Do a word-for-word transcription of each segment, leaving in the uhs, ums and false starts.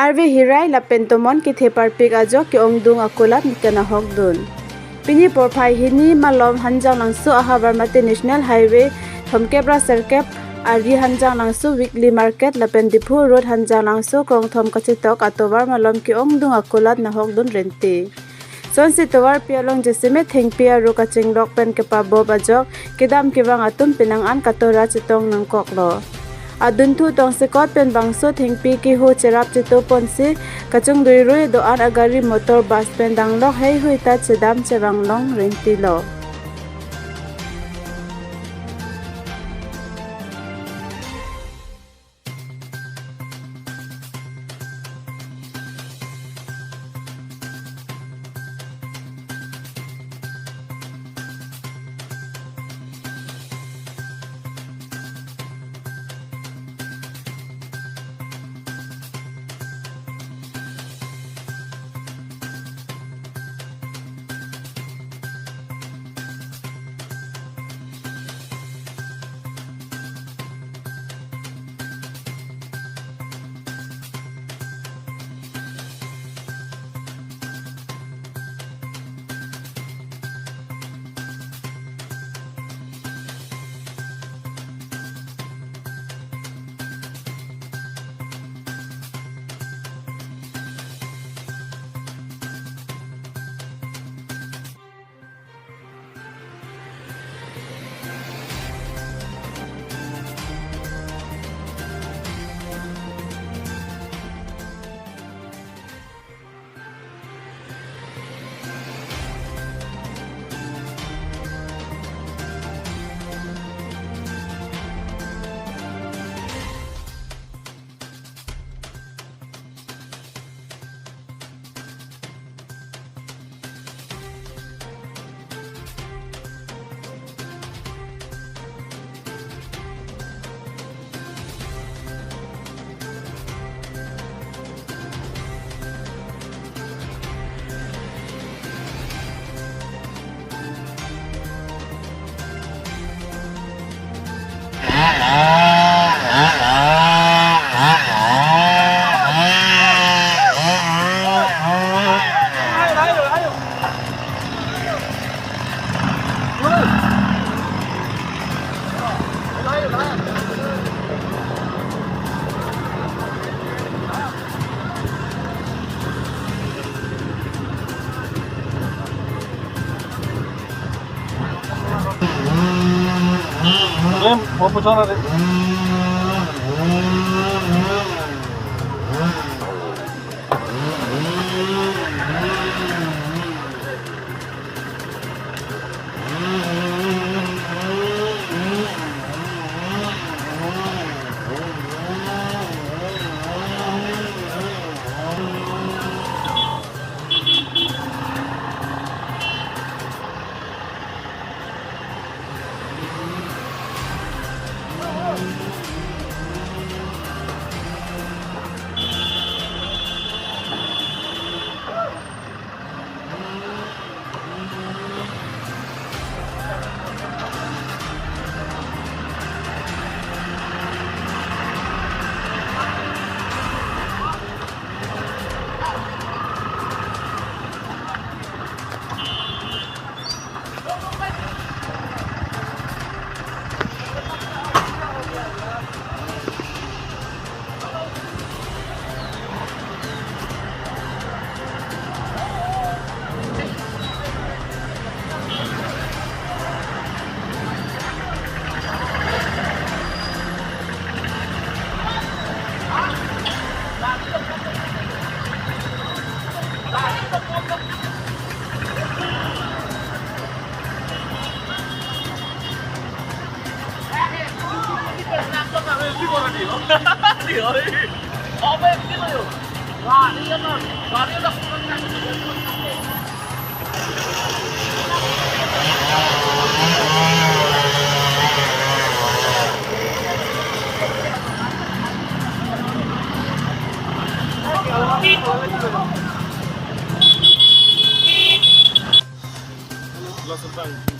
Arve hirai lapen tomon kethe parpik ajok ke-ongdung akulat kenahokdun. Pini porphai hini malom Hanjanglangso ahavar mate National Highway thomkep ra sirkep ari Hanjanglangso Weekly Market lapen Diphu Road Hanjanglangso krongthom kachetok atovar malom ke-ongdung akulat nahokdun renti. Sonsi tovarpi along jasemet thengpi aru kachinglok pen kepabop ajok kedam kevang atum penang an katora chetong nangkoklo. Adunthu tongsekot pen bangso thengpi keho cherap chetoponsi kachingduirui do-an agari motor bus pen danglok heihui ta chedam chevang long rentilo.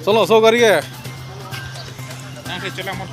Chalo, so gari ke. Yang kecil yang mau.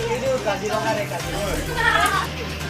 Video Kaziranga re, Kaziranga.